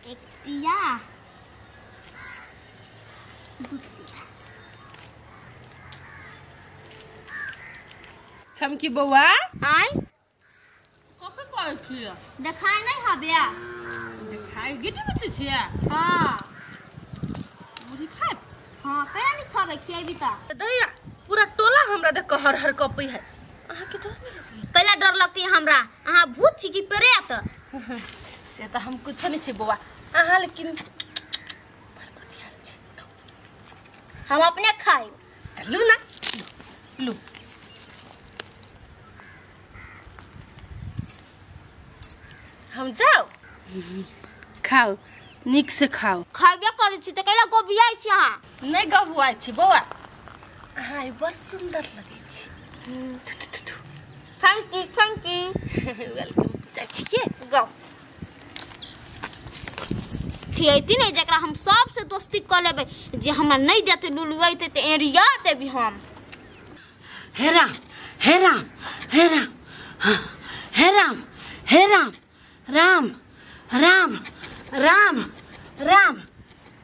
एक तिया दू तिया। छमकी बौआ आय कथी करै छियै? देखाय नहि हबे। देखाय गिटी बेचै छियै? हाँ। मुरही खायब? हाँ, केना नहि खाबै, खियेबी तऽ। दैया पूरा टोला हमरा देख कऽ हर हर कपै है। अहाँके डर नहि लगैया? कैला डर लगतै हमरा? अहाँ भूत छी कि प्रेत? से तऽ हम कुछो नहि छी बौआ, अहाँ लेकिन बड़ होशियार छी। हम अपने खायब। तऽ लू ना, लू। हम जाउ, खाउ, नीक से खाउ। खाबे करै छी तऽ कैला गोबियाइ छी अहाँ? नहि गबुआइ छी बौआ, अहाँ बड़ सुन्दर लगै छी। थु थु थु। Thank you, thank you. Welcome. जाइ छी के? गाउ। खियैती नहि जकरा हम सबसे दोस्ती कऽ लेबै, जे हमरा नहि देतै लुलुएतै तऽ एरिया देबी हम। हे राम, हे राम, हे राम, हे राम, हे राम, राम राम राम राम।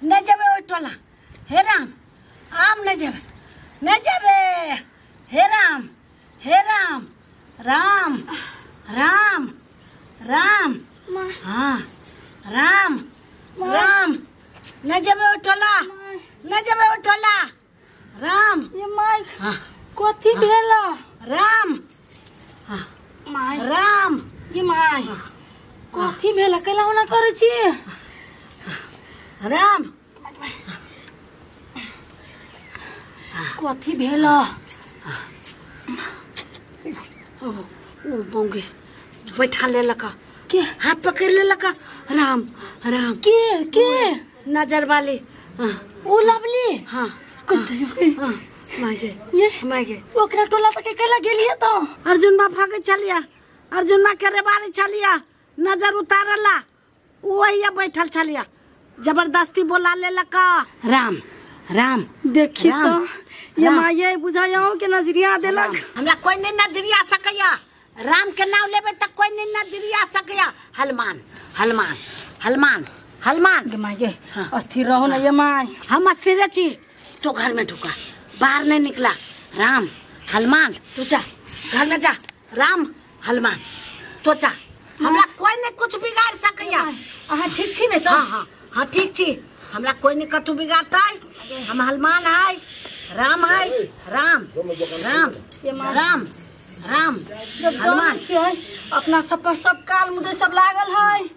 नहि जेबै ओहि टोला। हे राम, आम नहि जेबै, नहि जेबै। हे राम, हे राम, राम राम राम, हाँ राम राम। नहि जेबै ओहि टोला, नहि जेबै ओहि टोला। राम। ये my, कथी भेल? Ram my, Ram. ये my, कथी भेल? कैला ओना करै छी? राम। कथी भेल? ओ बौगे बैठा लेलक के? हाथ पकड़ लेलक। राम राम। के के? नजर वाली। Oh lovely? हाँ। माय ये माय गे, ओकरा टोला तक कैला गेलियै तो? अर्जुन बा भागे चलिया, अर्जुन बा के रेबारी चलिया, नजर उतारला वही बैठल छलिया, जबरदस्ती बोला लेलक। राम राम। देखी तो ये माये बुझायो के नजरिया देलक। हमरा कोई नहीं नजरिया सकैया। राम के नाम लेबे त कोई नहीं नजरिया सकैया। हनुमान हनुमान हनुमान हनुमान। ये माये अस्थिर रहो ना ये my. हम अस्थिर छी। तो घर में ढुका, बाहर नहीं निकला। राम हनुमान, तू जा घर में जा। राम हनुमान तो जा, हमरा कोई नहीं कुछ बिगाड़ सकैया। अहाँ ठीक छी ने त? हाँ हाँ हाँ ठीक छी। हमरा कोई नहीं कथू बिगाड़तै। हम हनुमान है, राम है। राम राम राम राम हनुमान। अपना सब पर सब काल मुदे सब लागल है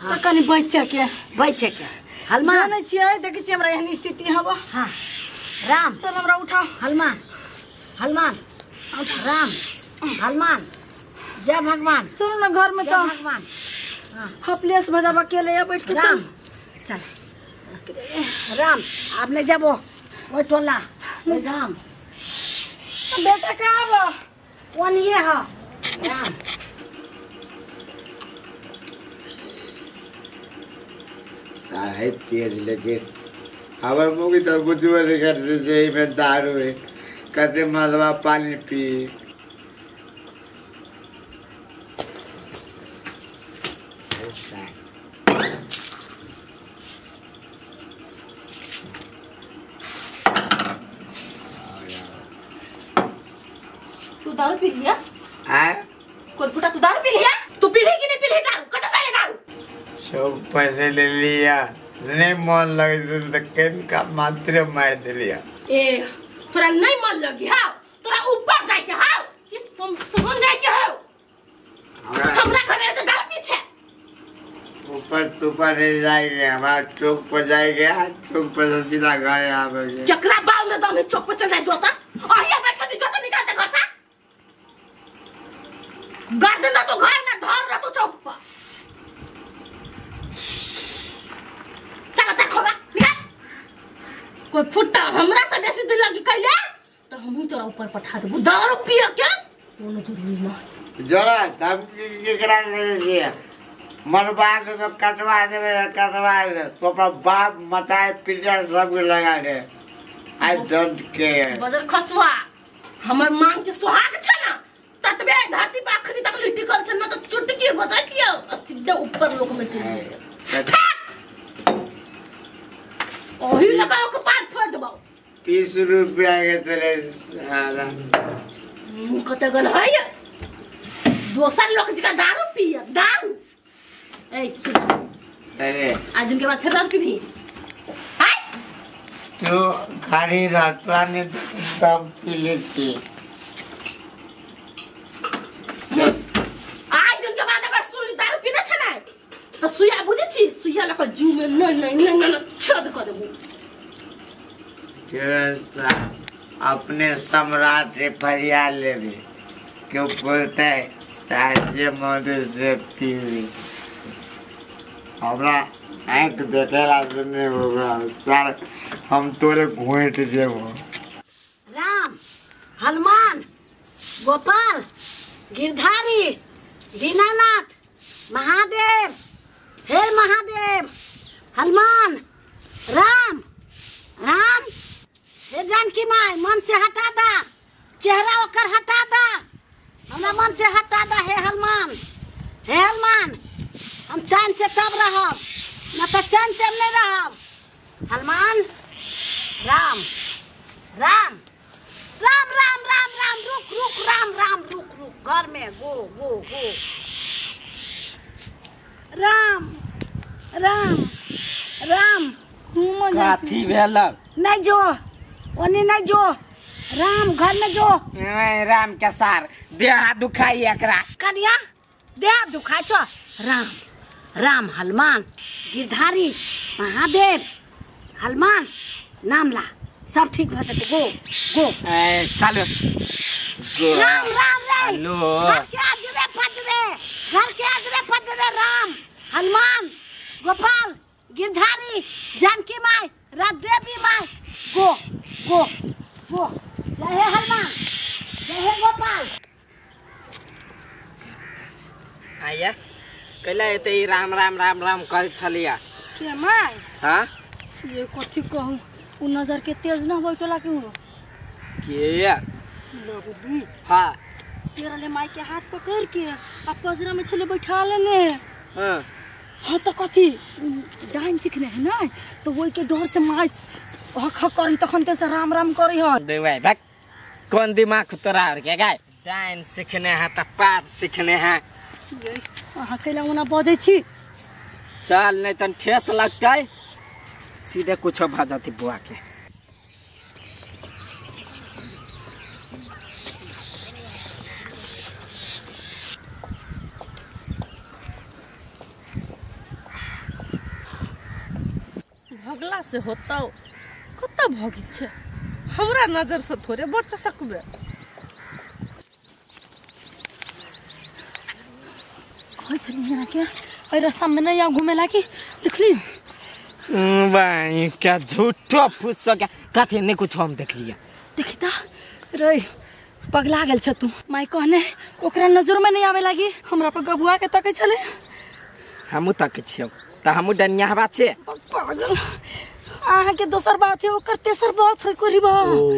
त कनि बच्चा के, बच्चा के हनुमान जानै छियै। देखै छियै हमरा एहन स्थिति हब। हाँ राम। चल हमरा उठाओ। हनुमान हनुमान राम हनुमान। जय भगवान। चलो ना घर में जय तो भगवान। हपलेस भजाबा अकेले या बैठ के। राम चल राम। आप नहीं जाबो ओइ टोला। राम बेटा कहाँ बा? कौन ये है? राम। सारे तेज, लेकिन हमार मुगी तो कुछ नहीं करते से में दारू है, कहते मलबा पानी पी। तू दारू पी लिया? आ? कोलपुटा तू दारू पी लिया? तू पी कि नहीं पी ली दारू? कत से दारू? सब पैसे ले लिया, नहीं मन लगे तो केन का मात्र मार दिलिया। ए तोरा नहीं मन लगी हां, तोरा ऊपर जाय के हां कि समझ जाय के हो। हमरा घरे तो दारू पी छे। ऊपर तूफान नहीं जाएंगे, हमारा चौक पर जाएंगे, चौक पर से सीधा घर आवेंगे। जकरा बाल में दम है चौक पर चल जाए जोता, और ये बैठा जी जोता निकालते घर से। गर्दन ना तो घर में धर रहा तो चौक पर। चल चल खोबा निकाल। कोई फुट्टा हमरा से बेसी दिल लगी कैले तो हम ही तोरा ऊपर पठा देबू। दारू पिए के कोनो जरूरी ना। जरा धमकी केकरा देने छियै? मरबा देबै, कटवा देबै, कटवा दे तो अपना बाप मताए पिटा सबके लगा दे। I don't care. बजर खसुआ हमर मांग के सुहाग छै ना, ततबे धरती पर अखनी तक लिटिकल छै ना तो चुटकी बजाय दियो सीधे ऊपर लोक में चलि जेतै। ओही लगा के पात फोड़ देबौ। 20 रुपया के चले साला। मुंह कत गल है दोसर लोग जका दारू पिय दारू। ए सुन अरे आज दिन के बाद फिर दारू पीबी? हाय तू गाड़ी रातवा ने तब पी लेती। आज दिन के बाद अगर सुन दारू पीने छ ना तो सुइया बुझै छी सुइया लक जीव में नहीं नहीं नहीं नहीं छेद क देबू। अपने सम्राट रे फरियाद ले भी क्यों बोलते है साजे मोदी से पीवी हमरा आँख देखेला से नहीं होगा सर हम तोरे घोंट देबो। राम हनुमान गोपाल गिरधारी दीनानाथ महादेव हे महादेव हनुमान राम राम हे जानकी माय मन से हटा दा चेहरा ओकर हटा दा हमरा मन से हटा दा। हे हनुमान हे हनुमान हम चैन से तब रहब न तो चैन से हम नहीं रहब। हनुमान राम राम राम राम राम राम रुक रुक राम राम रुक रुक घर में गो गो गो राम राम राम काथी भेल? नहीं जो ओनी नहीं जो राम घर में जो। राम के सार देह हाथ दुखाई एकरा। कनिया देह हाथ दुखाई छो? राम राम हनुमान गिरधारी महादेव हनुमान नाम ला सब ठीक भ जेतै। गो गो चलो राम राम रे घर के अजरे फजरे घर के अजरे फजरे राम हनुमान गोपाल गिरधारी जानकी माय राधेवी my go गो गो जय हे हनुमान जय हे गोपाल। आया कैला एते राम राम राम राम कर छलिया के my? हां ये कथि कहू उ नजर के तेज न बैठला के के लगली। हां शेरले माई के हाथ पकड़ के आ पजरा में छले बैठा लेने। हां हां तो कथि डाइन सीखने है ना तो वही के डर से माई हक हक करी तखन ते से राम राम करी ह। देवे भाग कोन दिमाग तोरा और के गाय डाइन सीखने है त पात सीखने है। ये अहाँ कैला ओना बजै छी? चल नहीं तन ठेस लगतै सीधे कुछ भ जाती बुआ के। भगला से होतौ कत भगी छे हमरा नजर से थोड़े बच सकबे। कहै छलियै के एहि रास्ता में नहीं आउ घूमे ला की देखली भाई क्या झूठो फूस क्या कथी नहीं कुछ हम देख लिया। देखी त रे पगला गेल छ तू माई कहने ओकरा नजर में नहीं आवे लागी हमरा पर गबुआ के तकै छले। हमहू तकै छियौ त हमहू डनिया हवा छे पागल। अहाँ के दोसर बात है ओकर तेसर बात है कोरीबा। ओ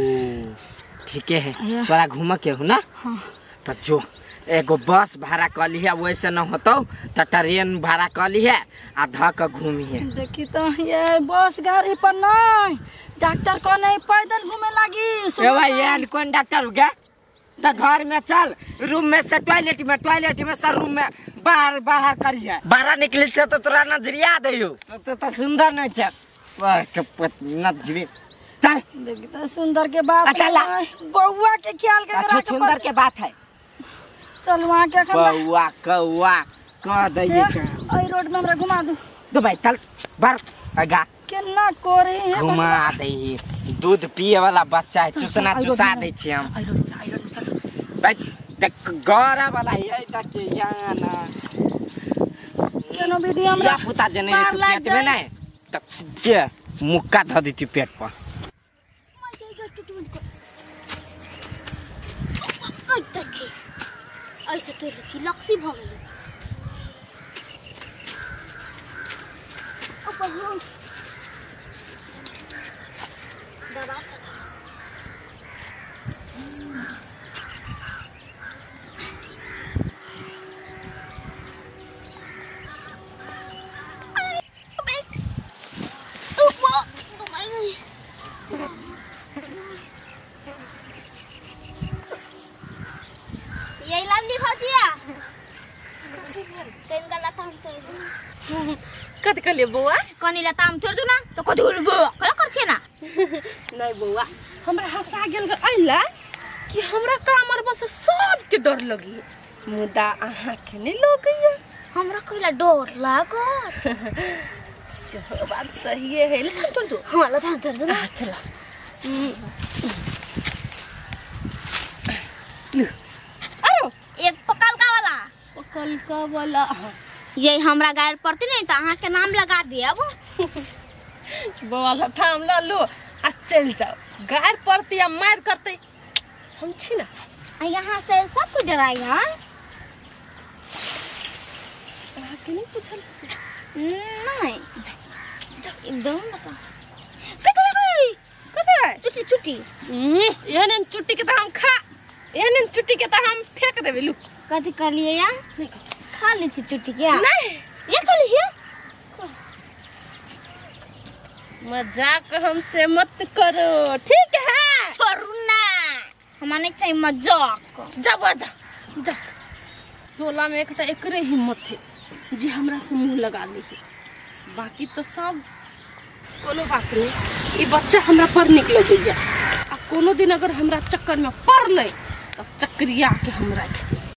ठीके है तोरा घूम के हो ना? हां त जो एगो बस भाड़ा क लिहे वैसे न होतौ त ट्रेन भाड़ा क लिहे आ ध के घूमिहे। देखी त ये बस गाड़ी पर नहीं डॉक्टर को नहीं पैदल घूमे लागी। ए भाई यार कौन डॉक्टर हो गया त घर में चल रूम में से टॉयलेट में से रूम में बाहर बाहर करिए बाहर निकले छ त तोरा नजरिया दैयो त त सुंदर नहीं छ नजरी चल। देखी त सुंदर के बात बउआ के ख्याल कर सुंदर के बात है चल वहाँ के कौआ कौआ कह दैए के एई रोड में हमरा घुमा दू। दो भाई चल बार आगा केना करे है घुमा दै दूध पिए वाला बच्चा है चुसना चुसा दै छी हम। आई रोड चल भाई देख गरा वाला है देख यहाँ ना केनो विधि हमरा पुता जने तू पेट में नहीं त के मुक्का ध देती पेट पर। ऐसे तोड़ छी लक्सी भ गेलै। ओ बहियो दबा के कहलिए बौआ? कनी लताम तोड़ दू ना तो कथी बौआ कला कर छियै ना। नहीं बौआ, हमरा हंसा गेल अइला कि हमरा कामर बस सबके डर लगी, मुदा अहाँ के नहीं लगैया। हमरा कइला डर लागत? सेहो बात सही है। लताम तोड़ दू? हां लताम तोड़ दू ना। चला अरे एक पकलका वाला, पकलका वाला ये हमरा गायर पड़ती नहीं तो अहाँ के नाम लगा दिए। बौआ लताम ल लो आ चल जाओ, गायर पड़ती आ मार करते हम छी ना। यहाँ से सब कुछ डराई है। अहाँ के नहीं पूछल से? नहीं एकदम बता कथी कथी? चुट्टी चुट्टी। एहन चुट्टी के तो हम खा, एहन चुट्टी के तो हम फेंक देबे। लू कथी कहलिए या? नहीं खा ले छी चुट्टी के। नहीं ये चल हिया, मजाक हमसे मत करो ठीक है? छोड़ू ना, हमरा नहीं चाहिए मजाक। जा बा जा जा। टोला में एकटा एकरे हिम्मत है जे हमरा से मुंह लगा ली, बाकी तो सब कोनो बात नहीं। ई बच्चा हमरा पर निकल गया आ कोनो दिन अगर हमरा चक्कर में पड़लै तब चक्रिया के हम राख।